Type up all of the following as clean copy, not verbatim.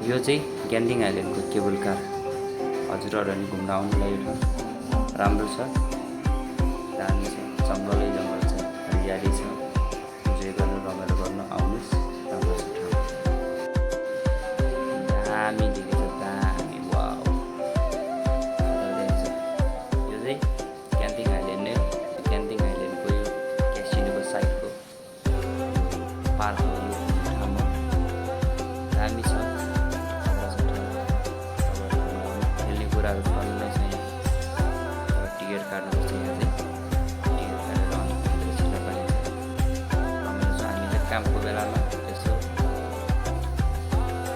यो चाहिँ ग्यान्डिङ आइल्यान्डको cable car. हजुरहरू नि घुम्न आउनुलाई यो ठाउँ राम्रो छ, दामी छ, जङ्गलै जङ्गल छ, हरियाली छ, इन्जोय गर्नु रमाइलो गर्न आउनुहोस्। राम्रो छ ठाउँ, दामी देखेको छ, दामी वाउ यो चाहिँ ग्यान्डिङ आइल्यान्ड नै हो। ग्यान्डिङ आइल्यान्डको यो क्यासिनोको साइडको पार्क हो यो ठाउँमा, दामी छ। कुराहरू भन्ने छ यहाँ, टिकट काट्नुपर्छ। यहाँ चाहिँ टिकट काटेर आउनु छिटो पनि रमाइलो छ। हामीले कामको बेलामा यसो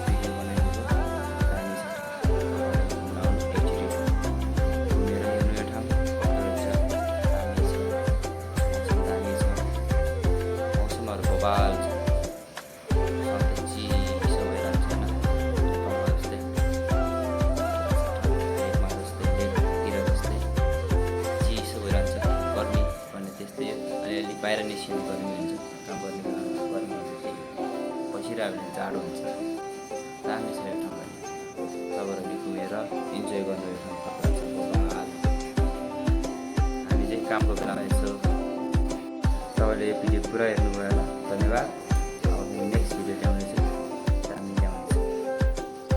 भिडियो बनाइदिएको दामी छ। घुम्न आउनु एकचोटि घुमेर हेर्नु यो ठाउँ कस्तो रहेछ, दामी छ, मौसमहरू बबाल छ। अलिअलि बाहिर निस्किनु गर्मी हुन्छ, काम गर्ने गर्मी हुन्छ, बसिरह्यो भने जाडो हुन्छ। दामी छ यो ठाउँ पनि, तपाईँहरूले घुमेर इन्जोय गर्नु यो ठाउँ हामी चाहिँ कामको बेलामा यसो। तपाईँले यो भिडियो पुरा हेर्नुभयो होला, धन्यवाद।